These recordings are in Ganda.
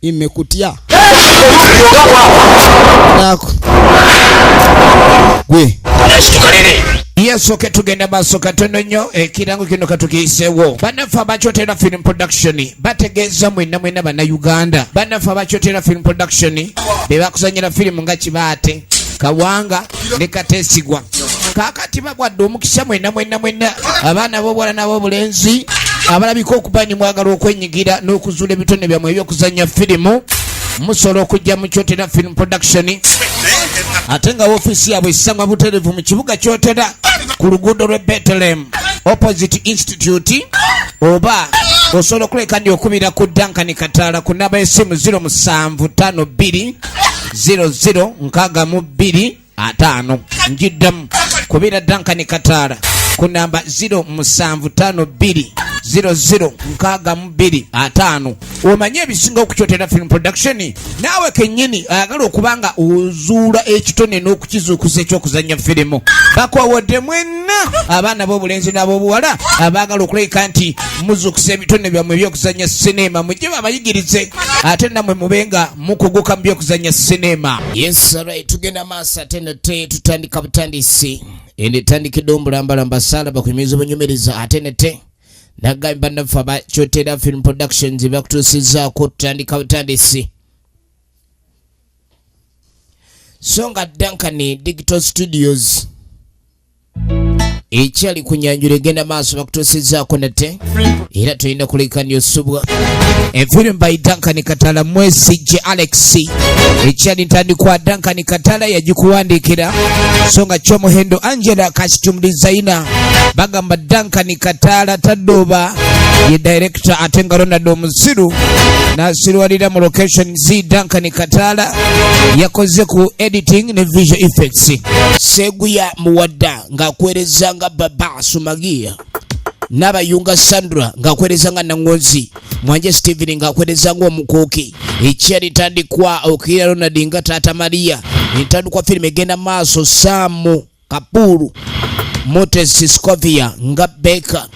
Imekutya nako gwe. Yes, okay, tugenda maaso katono nnyo. Ekirango kino katukiyiseewo. Bannaffe abakyotera Film Production bategeeza mwenna mwenna Bannayuganda. Bannaffe abakyotera Film Production be bakuzanyira firimu nga Kibaate, Kawanga ne Kateesigwa. Kaakati babwadde omukisa mwenna mwenna mwenna abaana b'obuwala n'ab'obulenzi abalabika okuba ni mwagala okwenyigira n'okuzuula ebitone byammwe eby'okuzannya firimu, musobola okujja mu Kyotera Film Production, ate nga ofiisi yaabwe esangwa butereevu mu kibuga Kyotera ku luguudo lw'e Bethlehem opposite Institute, oba osobola okuleka ndi okubira ku Duncan Kataala ku namba y'essimu 0752 00 62 5. Njiddamu, kubira Duncan Kataala ku namba 0752 00 62 5, omanye ebisinga okukyotera Film Production. Naawe kennyini ayagala okuba nga ozuula ekitone n'okukizuukusa ekyokuzannya firimu, bakoowodde mwenna abaana b'obulenzi n'ab'obuwala abaagala okulabika nti muzuukusa ebitone byammwe ebyokuzannya sinema, mujje babayigirize ate nammwe mube nga mukuguka mu byokuzannya sinema. Yes, right, tugenda maaso ate nate tutandika butandisi. Eno etandikidde omulambalamba saala bakunyumiza obunyumiriza ate nate nagambye bannaffe aba Kyotera Film Productions bakutuusizzaako tutandika butandisi. So nga Duncan Digital Studios ekyali ku nyanjula egenda maaso, bakutuusizzaako nate era tolina kulekani osubwa. Efirimu by Duncan Katala Mwesije Alex, ekyali ntandikwa Duncan Katala yagikuwandiikira, so nga Kyomuhendo Angela costume designer. Bagamba Duncan Katala tadooba ye director, ate nga Ronald Omusiru nasirwalira mu location z. Duncan Katala yakoze ku editing ne visual effects. Seguya Muwadda ng'akwereza nga Baba Sumagia, Nabayunga Sandra ng'akwereza nga Nangonzi, Mwanje Steven ng'akwereza ng'Omukooki. Ekyali tandikwa Okira Ronald nga Taata Maria. Entandikwa firimu egenda maaso, Saamu Kapuru Moses Scovia nga Baker,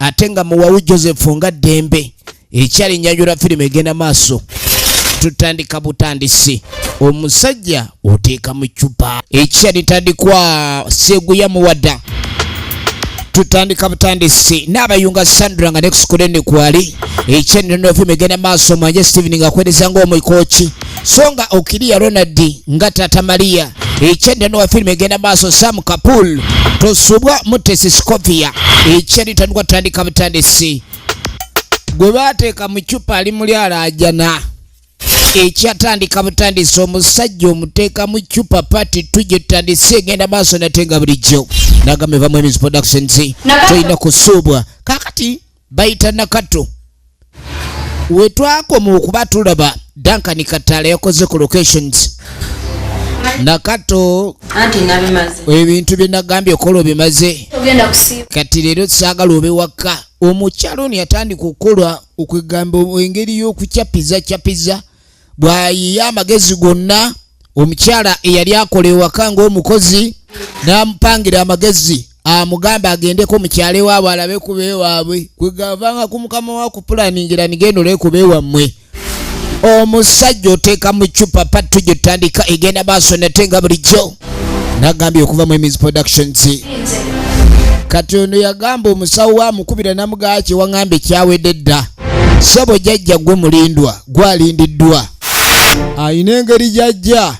ate nga Muwawu Joseph nga Ddembe. Ekyali nyanjula firimu egenda maaso, tutandika butandisi. Omusajja oteeka mu ccupa. Ekyali tandikwa Seguya Muwadda, tutandika butandisi. N'abayunga Sandra nga nexkurende kwali. Ekyali firimu egenda maaso, Mwanje Steven ng'akwereza ng'omukooki, so nga Okiriya Ronald nga Tata Maria. Ekyendeno firimu egenda maaso, Sam Kapul tosubwa Mutesi Scovia. Ekyali tandikwa, tutandika butandisi. Gwe baateeka mu ccupa ali muli alaajana. Ekyatandika butandisi, omusajja omuteeka mu ccupa, part two gye tutandise egenda maaso nate nga bulijjo. Nagamba evamu Emis Productions, tolina kusuubwa. Kakati bayita Nakato wetwakoma okuba tulaba Duncan Katala yakoze ku locations. Nakato, Anti nabimaze. Ebintu bye nagambye okola obimaze. Ogenda kusiiba. Kati leero saagala obe waka. Omukyalo ono yatandika okukola okwegamba engeri y'okukyapiza kyapiza bw'ayiye amagezi gonna. Omukyala eyali akola ewaka ng'omukozi n'amupangira amagezi, amugamba agendeko mukyalo ewaabwe alabe kuba ewaabwe. Kwegavanga ku mukama wa kupulaningira nigenda olekuba ewammwe. Omusajja oteeka mu ccupa, part two gye tutandika egenda maaso nate nga bulijjo. Nagambye okuva mu Emis Productions. Kati ono yagamba omusawo we amukubira namugamba, "Kyewaŋŋambye kyawedde dda, sebo jjajja." Gwe mulindwa gwalindiddwa ayina engeri jajja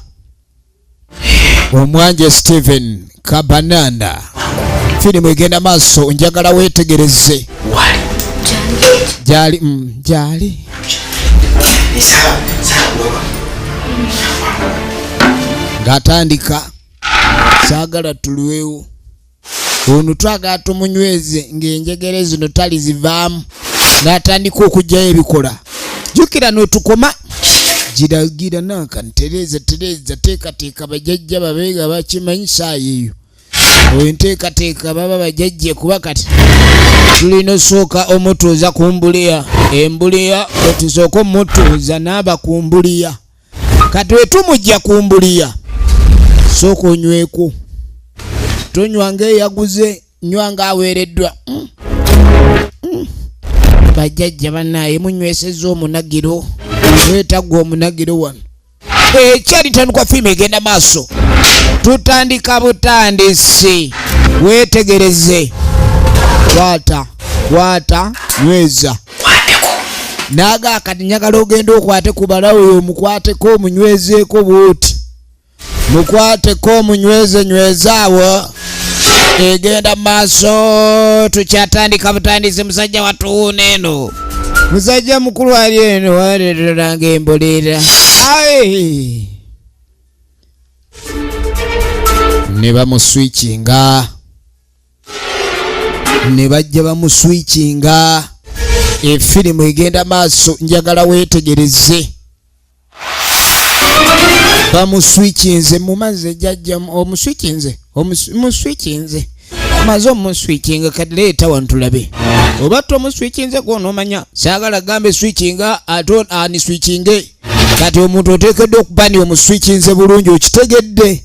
Omwanje Stephen Kabananda. Firimu egenda maaso, njagala weetegereze gyali gyali ng'atandika. Saagala tulwewo, ono twagala tumunyweze ng'enjegere zino talizivaamu. N'atandika okugyayo ebikola. Jjukira n'otukoma giragira nanka ntereeza tereeza teekateeka bajjajja babe nga bakimanyi saayo eyo oyo nteekateeka baba bajjajja, kuba kati tulina osooka omutuuza ku mbuliya. Embuliya tusooka omutuuza n'aba ku mbuliya. Kati wetumujja ku mbuliya, sooka onyweko, tonywa ng'eyaguze, nywa ng'aweereddwa. Bajjajja bannaye munywesezza omunagiro. Leeta gwe omunagiro wano. Ekyali tandikwa, firimu egenda maaso, tutandika butandisi. Weetegereze, kwata, kwata, nyweza. Naga kati njagala ogenda okwate ku balawo, omukwateko, omunywezeeko bwoti, mukwateko, omunyweze, nywezaawo. Egenda maaso, tukyatandika butandisi. Musajja watuwuuna eno, musajja mukulu ali eno walereranga emboleera. Ai! Ne bamuswikinga, ne bajja bamuswikinga. Efirimu egenda maaso, njagala weetegereze. Bamuswikinze mumaze, jajja omuswikinze, muswikinze, maze omuswikinga. Kati leeta wano tulabe oba tomuswikinze gwonoomanya. Saagala gambe swikinga ate aniswikinge. Kati omuntu oteekeddwa okuba ni omuswikinze bulungi, okitegedde?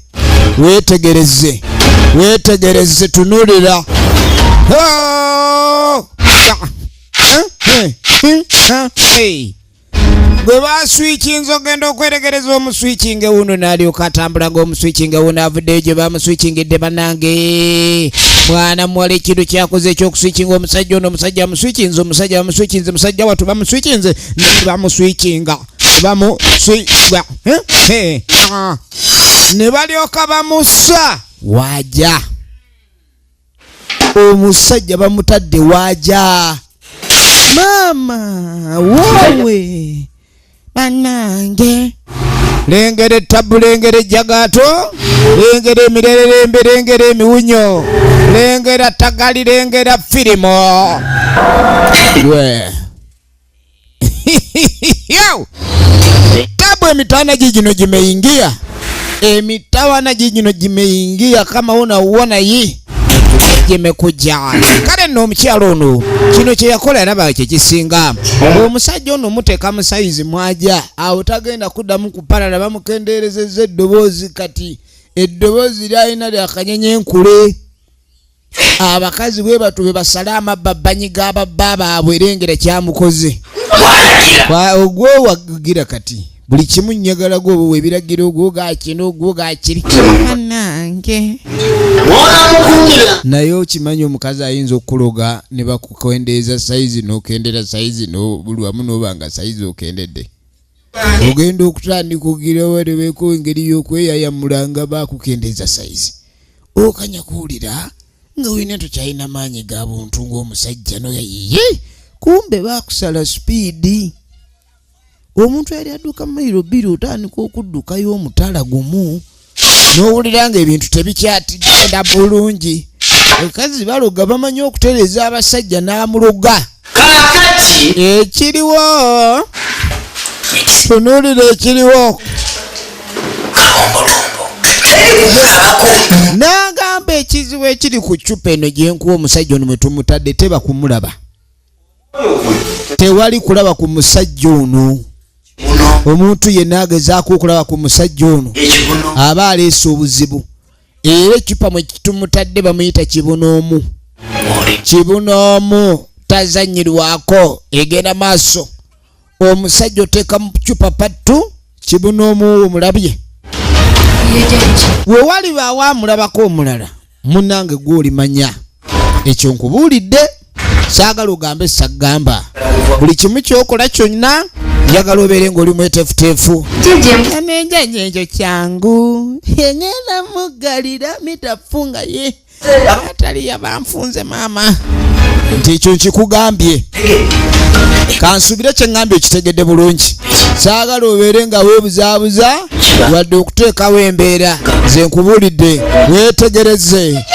Weetegereze, weetegereze, tunulira. Oh! Eh, eh, eh, eh. Gwe baswikinze, ogenda okweregereza omuswikinge wuno n'alyoka atambula ng'omuswikinge wuno avuddeyo gye bamuswikingidde. Bannange, mwana muwala ekintu kyakoze ekyokuswikinga omusajja ono, omusajja amuswikinze, omusajja bamuswikinze, musajja watu bamuswikinze, bamuswikinga, bamuswiga, ne balyoka bamusa waja. Omusajja bamutadde waja. Maama wowe, bannange, lengera ettabu, lengera ejjagaato, lengera emirerembe, lengera emiwunyo, lengera tagali, lengera firimo. We Yo! Tabu, emitawana gigino gimeingia, emitawana gigino gimeingia, kama unauona yi gimekuja. Kale nno omukyalo ono kino kye yakola yalaba kyekisinga. Omusajja ono muteeka mu sayizi mwaja awo, tagenda kuddamu kupalala. Bamukendeerezezza eddoboozi, kati eddoboozi lyalina lyakanyenyenkule. Abakazi bwe batu bwe basala amabba g'ababba baabwe. Erengera kyamukoze. Ogwowagira kati buli kimu njagala gwoba ebiragiro, ogwo gakino, ogwo gakiri. Bannange, naye okimanyi omukazi ayinza okukuloga ne bakukendeeza sayizi, n'okendera sayizi buli wamu, n'oba nga sayizi okendedde, ogenda okutandika ogira walebeko engeri y'okweyayamula nga bakukendeeza sayizi, okanya kuwulira nga olina tokyalina maanyi ga buntu ng'omusajja noyayiye, kumbe bakusala sipiidi. Omuntu yali adduka mayiro 2, otandika okuddukayo omutala gumu, n'owulira nga ebintu tebikyatigenda bulungi. Bakazi baloga, bamanyi okutereeza abasajja n'amuloga. Kakati Ekiriwo, tunuulira ekiriwo. Kalombolombo teri kumulabako. N'agamba ekizibu ekiri ku ccupa eno gyenkuwa, omusajja ono mwe tumutadde teba kumulaba, tewali kulaba ku musajja ono. Muno. Omuntu yenna agezaako okulaba ku musajja ono Ekibuno. aba aleese obuzibu. Era eccupa mwe tumutadde bamuyita kibunoomu. Oli. Kibunoomu tazanyirwako. Egenda maaso, omusajja oteeka mu cupa pattu kibunoomu omulabye. We walibaawo amulabako omulala, munnange gwolimanya ekyo nkubuulidde. Saagala ogambe sagamba, buli kimu kyokola kyonna njagala obeere ng'oli mweteefuteefu. Nenjanja ekyo kyangu, engenda muggalira mitafu nga ye atali yabanfunze maama nti ekyo nkikugambye. Kansubire kyeŋŋambye okitegedde bulungi. Saagala obeere nga weebuzaabuza wadde okuteekawo embeera. Nze nkubuulidde, weetegereze.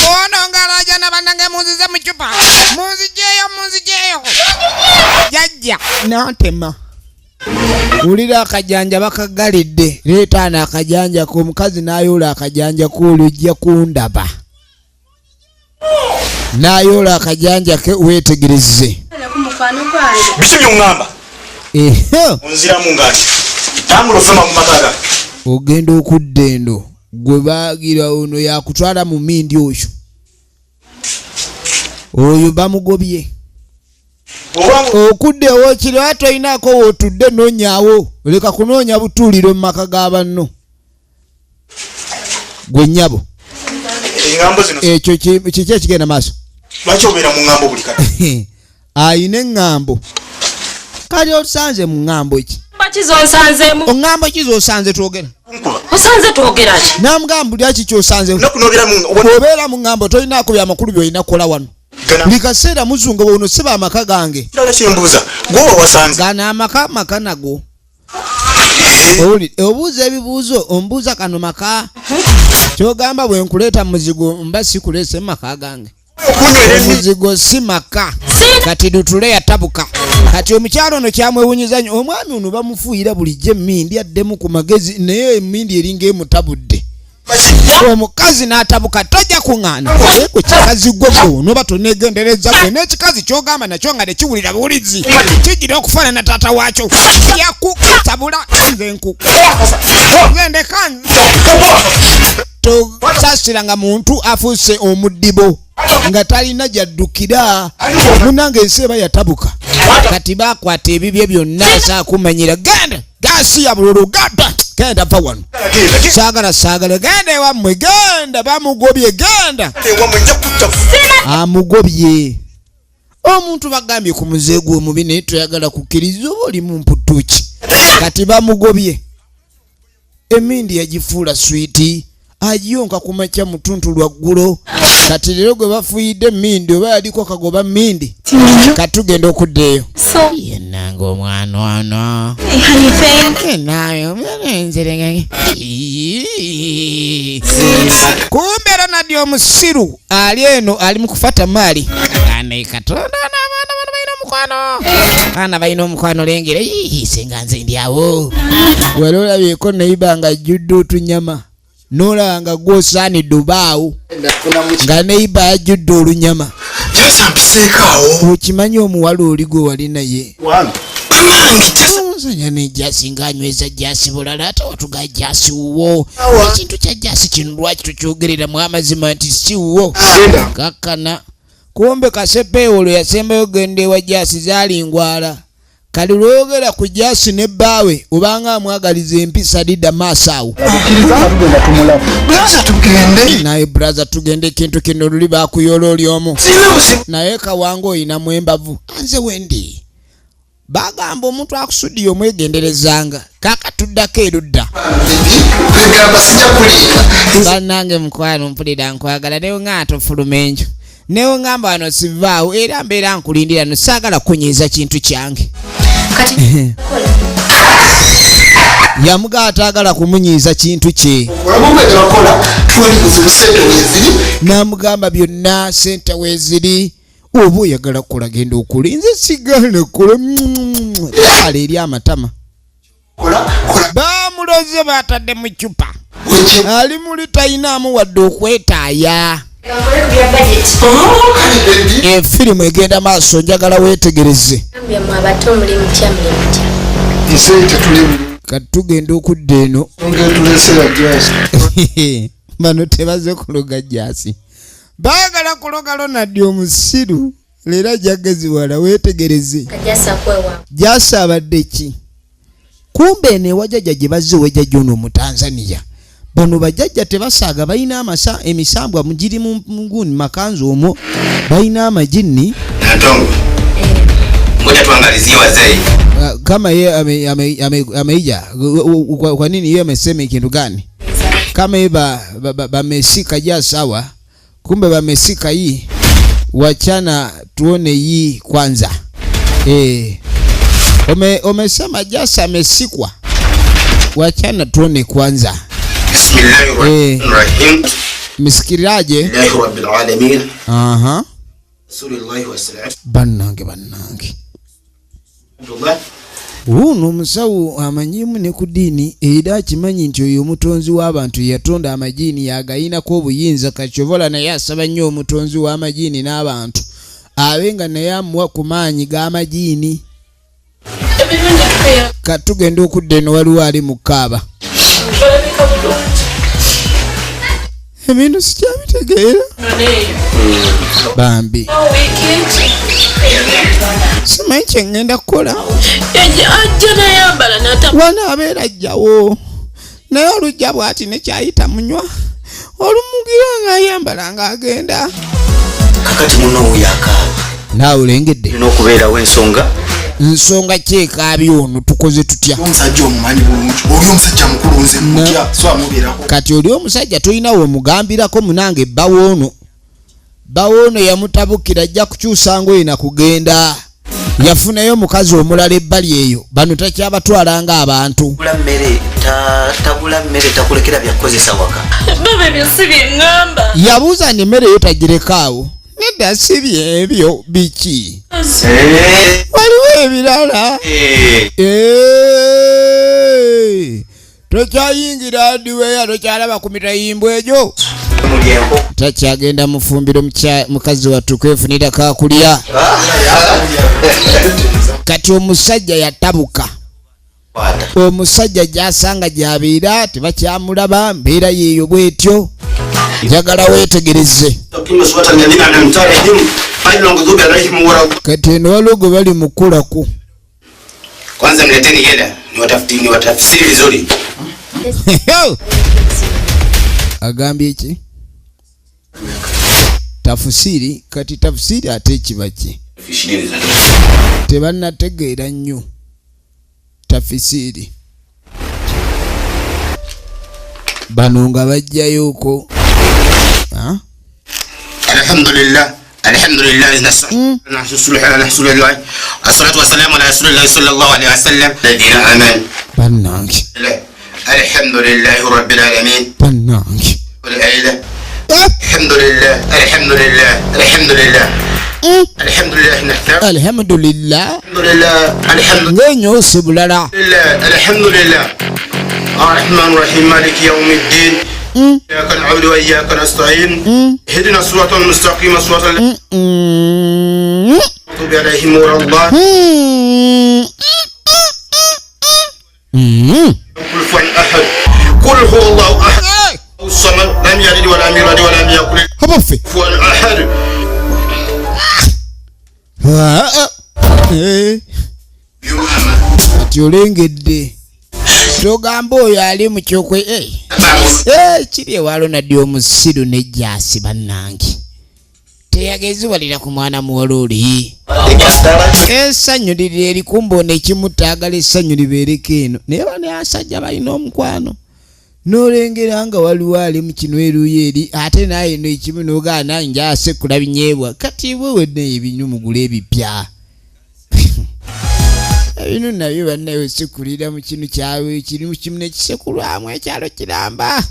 Ono ng'alaajana, bannange, munzize mu cupa, munzijeeyo, munzijeeyo jajja nantema. Wulira akajanja bakagalidde, leetaana akajanja ko. Omukazi n'ayoola akajanja koolyo, ojja kundaba n'ayoola akajanja ke, weetegereze. Biki byoŋŋamba? Ehe. Onziramu nga nti tambula ofema mu maka gange. Ogenda okudda eno gwe baagira ono yakutwala mu mindi, oyo oyo bamugobye. Okudda ewokiri ate toyinaako wootudde, noonyaawo, leka kunoonya butuuliro mu maka ga banno. Gwe nnyabo. Eŋŋambo zino. Ekyo kiki ekigenda maaso? Lwaki obeera mu ŋŋambo buli kati? Ayina eŋŋambo. Kali osanze mu ŋŋambo ki? Ki zonsanzeemu? Oŋŋambo ki zosanze twogera? Nkuba. Osanze twogera ki? Namugamba buli aki kyosanze. Naku nobeera mu Bw'obeera mu ŋŋambo tolinaako byamakulu byolina kukola wano. Gana. Buli kaseera muzunga wono siba amaka gange. Kirala kyembuuza, gwoba wasanze. Gano amaka maka nago. Owulire, obuuza ebibuuzo, ombuuza kano maka. Kyogamba bwe nkuleeta muzigo mba sikuleese mu maka gange. Okunywera emmi. Omuzigo si maka. Kati lutule yatabuka. Kati omukyalo ono kyamwewunyiza nnyo, omwami ono bamufuuyira bulijjo emmindi addemu ku magezi, naye emmindi eringa emutabudde. Omukazi n'atabuka, tojja kuŋŋaana naye gwe kikazi gwe gwe onoba toneegendereza gwe n'ekikazi ky'ogamba nakyo nga tekiwulira buwulizi kigira okufaanana taata waakyo yakutabula. Nze nku nze ndeka, tosasiranga muntu afuuse omuddibo nga talina gyaddukira. Munange ensi eba yatabuka. Kati bakwata ebibye byonna saakumanyira. Genda gasi ya bululu, genda genda, va wano, saagala saagala, genda ewammwe, genda. Bamugobye, genda. Ewammwe nja kutta. Amugobye omuntu bagambye ku muzeegu omubi, naye toyagala kukkiriza oba oli mu mputuki. Kati bamugobye. Emindi yagifuula sweet, agiyonka ku makya, mutuntu lwaggulo. Kati leero gwe bafuuyidde emindi oba yaliko kagoba mindi. Kati tugenda okudda eyo. So yenanga omwana ono. How you think? Nayo nzerenge. Kumbe Ronald omusiru ali eno ali mu kufata maali ane. Katonda, abaana bano balina omukwano, abaana balina omukwano. Lengere. Ii, senga nze ndi awo. Wali olabyeko neiba nga ajjudde otunyama n'olaba nga gwosaanidde obaawo nga neiba ajjudde olunyama. Jasa mpiseeko awo. Okimanyi omuwala oli gwe wali naye? Banange Jasa. Omusajja ne jasi ng'anyweza jasi bulala, ate watuga jasi wuwo. Ekintu kya jasi kino lwaki tukyogereramu amazima nti si wuwo? Kakkana kumbe kasepeewo lwe yasembayo genda ewa jasi zaali ngwala. Kali lwogera ku jasi ne bbaawe obanga amwagaliza empisa didda maaso awo. Brother, tugende. Naye brother, tugende. Ekintu kino luli bakuyola oli omu. Sina buzibu. Naye kawanga oyinamu embavu anze wendi bagamba omuntu akusudiye omwegenderezanga. Kakatuddako erudda. Kwegamba sijja kuliika. Bannange mukwano, mpulira nkwagala newe nga tofuluma enju, newe ngamba wano sivaawo era mbeera nkulindira no saagala kunyiiza kintu kyange. Kati Yamugaa ataagala kumunyiiza kintu kye. Olaba gwe tebakola, tewali buzibu, sente weeziri. N'amugamba byonna sente weeziri, oba oyagala kukola genda okule, nze sigala kola ale eri amatama. Kola kola. Bamuloze batadde mu cupa. Wekye. Ali muli tayinaamu wadde okwetaaya. Oh, kale baby. Efirimu egenda maaso, njagala weetegereze. Gambye mwe abato muli mutya, muli mutya? Nze tetuli. Kati tugenda okudda eno. Ongetulesera jasi. Bano tebaze kuloga jasi, baagala kuloga Ronald omusiru. Leero ajagaziwala, weetegereze. Kajasa kwewa. Jasi abadde ki? Kumbe eno ewajjajja gye bazze, owejjajja ono omutanzaniya. Bano bajjajja tebasaaga, balina amasa emisambwa mugiri mu mugundi makanzu omwo balina amajinni. Nantongo, ngoja tuangalizie wazee. Kama ye ameija kwa nini yeye amesema kintu gani kama ye bamesika ja sawa, kumbe bamesika hii. Wachana tuone hii kwanza. Umesema jasa amesikwa, wachana tuone kwanza. Bismillahirrahmanirrahim. Msikiraje. Lillahi rabbil alamin. Aha. Rasulillahi wa salatu. Bannange, bannange. Abdullah. Wuuno omusawo amanyimu ne ku ddiini era akimanyi nti oyo omutonzi w'abantu yatonda amajiini yagayinako obuyinza. Kakyovola naye asaba nnyo omutonzi w'amajiini n'abantu abe nga naye amuwa ku maanyi g'amajiini. Katugenda okudda eno, waliwo ali mu kaaba. Olabika bulungi. Ebintu sikyabitegeera bambi. Wiiki. Simanyi kyeŋŋenda kukola. Ajja nayambala nata. Wano abeera ajjawo naye olujja bw'ati nekyayita munywa olumugira ng'ayambala ng'agenda. Kakati muno oyo akaaba. Naawe olengedde. Olina okubeerawo ensonga. Nsonga kyekaabya ono, tukoze tutya? Omusajja omumanyi bulungi, oli omusajja mukulu, nze mutya, so amubeerako. Kati oli omusajja tolina womugambirako munange. Bbawoono, bbawoono yamutabukira, ajja kukyusa ngoye na kugenda. Yafunayo omukazi omulala ebbali eyo, bano takyabatwala ng'abantu. Tagula mmere, tagula mmere, takulekera byakukozesa waka. Baba, ebyo si byeŋŋamba. Yabuuza nti emmere yo tagirekaawo? Nedda, si byebyo. Biki? Waliwo ebirala. Tokyayingira hardware, tokyalaba ku mitayimbwa egyo. Muli enkoko. Takyagenda mufumbiro mukazi wattu kwefunira kakulya. Kati omusajja yatabuka. Omusajja gyasanga gyabeera tebakyamulaba, mbeera yeeyo bwetyo. Njagala weetegereze. صراط الذين أنعمت عليهم غير المغضوب عليهم ولا Kati eno waliwo gwe bali mukulaku. Kwanza mleteni hela niwatafuti niwatafsiri vizuri. Agambye ki? Tafusiri. Kati tafusiri ate kiba ki? 20 za Tebannategeera nnyo tafisiri. Bano nga bajjayoko. Ah? الحمد لله، الحمد لله، نحن الله، الصلاة والسلام على رسول الله صلى الله عليه وسلم، الذين آمنوا. Bannange! الحمد لله رب العالمين. Bannange! والعيلة. Ah! الحمد لله، الحمد لله، الحمد لله. الحمد لله نحتاج. Alhamdulillah. الحمد لله، الحمد Ng'enyoose bulala. لله، الحمد لله، الرحمن الرحيم، مالك يوم الدين، إياك نعبد وإياك نستعين، اهدنا الصراط المستقيم، صراط الذين المغضوب عليهم ولا الضالين. قل هو أحد، قل هو الله أحد، الصمد، لم يلد ولم يولد ولم يكن له Abaffe! كفوا أحد. Ah, ah. Eh. Kati olengedde togamba oyo ali mu kyokwe. Eh. Eh, kiri ewa Ronald omusiru nejjaasi. Bannange, teyageziwalira ku mwana muwala oli. Essanyu liri erikumba ono ekimutaagala, essanyu libeereko eno. Naye bano asajja balina omukwano, n'olengera nga waliwo ali mu kino eruuyi eri, ate naye eno ekimu n'ogaana njasekula binyeebwa. Kati bwe wenna ebinyu mugule ebipya, ebinu nabyo bannaye sekulira mu kinu kyabwe kirimu kimu nekisekulwamu ekyalo kiramba.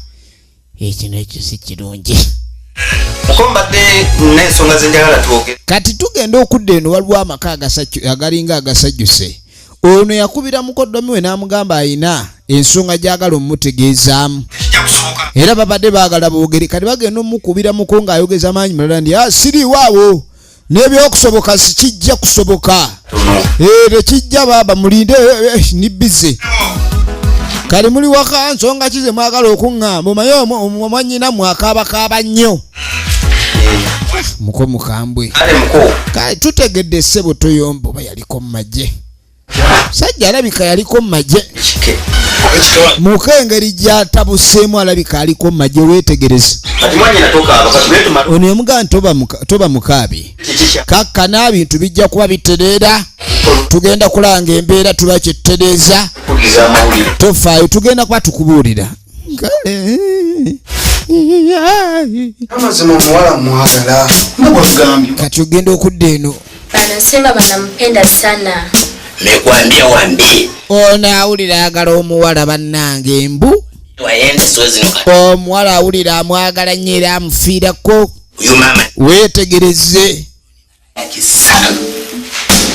Ekino ekyo si kirungi. Muko mbadde n'ensonga zenjagala twogere. Kati tugenda okudda eno, waliwo amaka agalinga agasajjuse. Ono yakubira mukoddomi we n'amugamba ayina ensonga gy'agala omumutegeezaamu, era babadde baagala boogere. Kati bagenda omukubiramuko ng'ayogeza maanyi mulala ndi, "Ah, siriiwaawo n'ebyokusoboka, sikijja kusoboka." Eh, tekijja baaba, mulinde, ni bize. Kali muli waka, nsonga ki ze mwagala okuŋŋamba? Omanyi omwannyina mwakaabakaaba nnyo, muko mukambwe. Kale muko. Kale tutegedde ssebo, toyomba. Oba yaliko mu magye? Sajja alabika yaliko mu magye. Kike. Muko engeri gy'atabuseemu alabika aliko mu magye, weetegereze. Kati mwanyina tokaaba, kati beetuma. Ono yamugamba nti toba mukaabi. Kiki kya Kakkana, bintu bijja kuba bitereera, tugenda kulanga embeera tuba kyetutereeza. Kugiza amawulire. Tofaayo, tugenda kuba tukubuulira. Kale. Amazima omuwala mwagala nga bwagambye. Kati ogenda okudda eno. Anasema banampenda sana. Mekwambia wambie. Ono awulira ayagala omuwala, bannange, mbu Waende siwezi nuka. Omuwala awulira amwagala nnyo era amufiirako. Huyu mama Weetegereze. yake sana.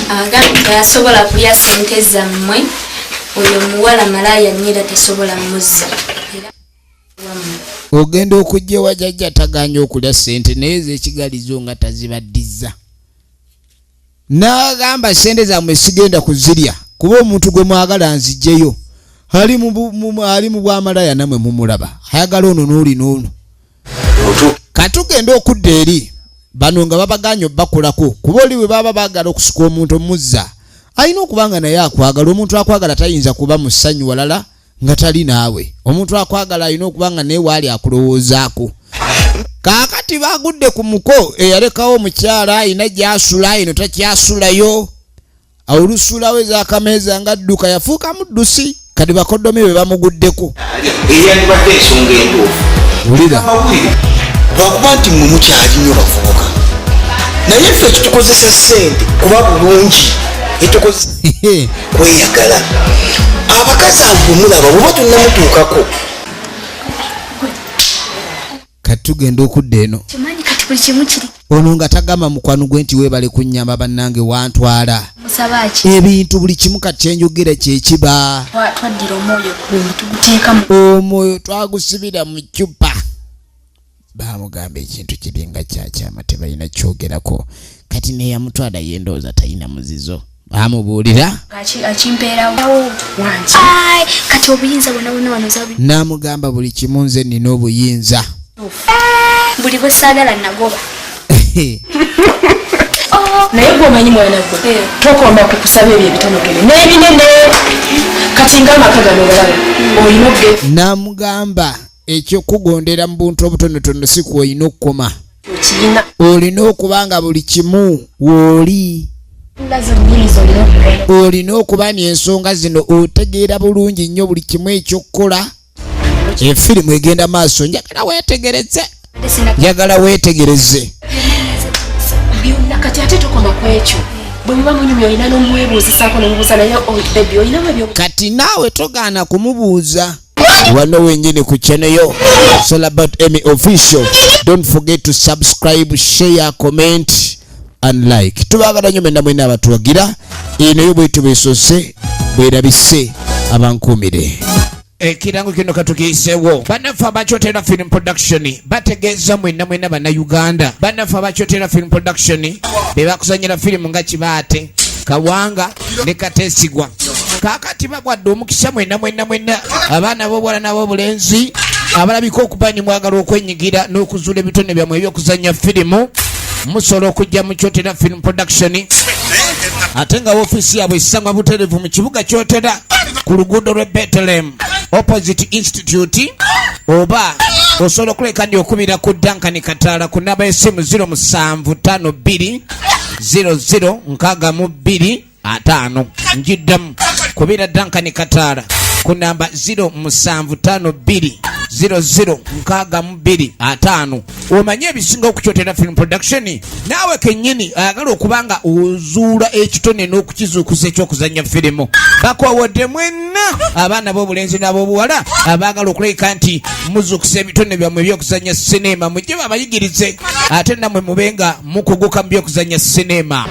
Agambye teyasobola kulya sente zammwe. Oyo omuwala malaya nnyo era tasobola muzza. Era wammwe. Ogenda okujja ewa jjajja, taganya okulya sente naye ez'ekigalizo nga tazibaddiza, n'agamba sente zammwe sigenda kuzirya kuba omuntu gwe mwagala nzijjeyo ali mu ali mu bwamalaya, namwe mumulaba ayagala ono n'oli n'ono. Katugenda okudda eri. Bano nga babaganye obbakolako, kuba oli bwe baba baagala okusika omuntu omuzza, alina okuba nga naye akwagala. Omuntu akwagala tayinza kuba mu ssanyu walala nga tali naawe. Omuntu akwagala alina okuba nga naye waali akulowoozaako. Kaakati bagudde ku muko eyalekawo omukyala, alina gyasula, eno takyasulayo, olusuulawo ezakameeza nga dduka, yafuuka muddusi. Kati bakoddomi be bamuguddeko. Eyandibadde ensonga entuufu. Wulira. Amawulire, lwakuba nti mmwe mukyali nnyo bavubuka, naye ffe kitukozesa ssente kuba bulungi, etukozesa kweyagala. Abakazi abo bwemulaba, bweba tunnamutuukako. Kati tugenda okudda eno. Kimanyi kati buli kimu kiri. Ono nga tagamba mukwano gwe nti weebale kunnyamba, bannange, wantwala. Musaba ki? Ebintu buli kimu kati kyenjogera kyekiba. Twaddira omwoyo gwe ne tuguteeka mu Omwoyo twagusibira mu ccupa. Bamugamba ekintu kiri nga kyakyama, tebalina kyogerako. Kati neyamutwala yendowooza talina muzizo, bamubuulira. Akimpeerawo. Wangi. Ai, kati obuyinza bwonna bwonna wano zabi. N'amugamba buli kimu nze nina obuyinza. Buli bwe saagala nagoba. Naye gwe omanyi mwana gwe, tokoma ku kusaba ebyo ebitonotono n'ebinene. Kati ng'amaka gano galaba olina oge N'amugamba ekyokugondera mu buntu obutonotono si kwolina okukoma. Okiyina. Olina okuba nga buli kimu wooli. Lazo nnyini zolina okukola. Olina okuba ni ensonga zino otegeera bulungi nnyo buli kimu ekyokukola. Efirimu egenda maaso, njagala weetegereze. Sina. Njagala weetegereze. Byonna. Kati ate tokoma ku ekyo, bwe muba munyumya olina n'omwebuuzisaako, nomubuuza naye, "Oh, baby, olinamu ebyo?" Kati naawe togaana kumubuuza wano wenyini ku channel yo. It's all about Emmy Official. Don't forget to subscribe, share, comment and like. Tubagala nnyo mwenna mwena abatuwagira. Eno yo bwetu bwesose bwerabise abankuumire. Ekirango kino katukiisewo. Bannaffe abakyotera Film Production bategeeza mwenna mwena Bannayuganda. Bannaffe abakyotera Film Production be bakuzanyira firimu nga Kibaate, Kawanga ne Kateesigwa. Kaakati babwadde omukisa mwenna mwena mwena abaana b'obwala n'ab'obulenzi abalabika okuba ni mwagala okwenyigira n'okuzuula ebitone byammwe ebyokuzanya firimu, musobola okujja mu Kyotera Film Production, ate nga woofiisi yaabwe esangwa butereevu mu kibuga Kyotera ku luguudo lw'e Bethlehem, opposite institute, oba osobola okuleka ndi okubira ku Duncan Kataala ku namba y'essimu 0752 00 62 5. Njiddamu, kubira Duncan Kataala ku namba 0752 00 62 5, omanye ebisinga okukyotera Film Production. Naawe kennyini ayagala okuba nga ozuula ekitone n'okukizuukusa ekyokuzannya firimu, bakwawodde mwenna abaana b'obulenzi n'ab'obuwala abaagala okulabika nti muzuukusa ebitone byammwe ebyokuzannya sinema, mujje babayigirize, ate nammwe mube nga mukuguka mu byokuzannya sinema.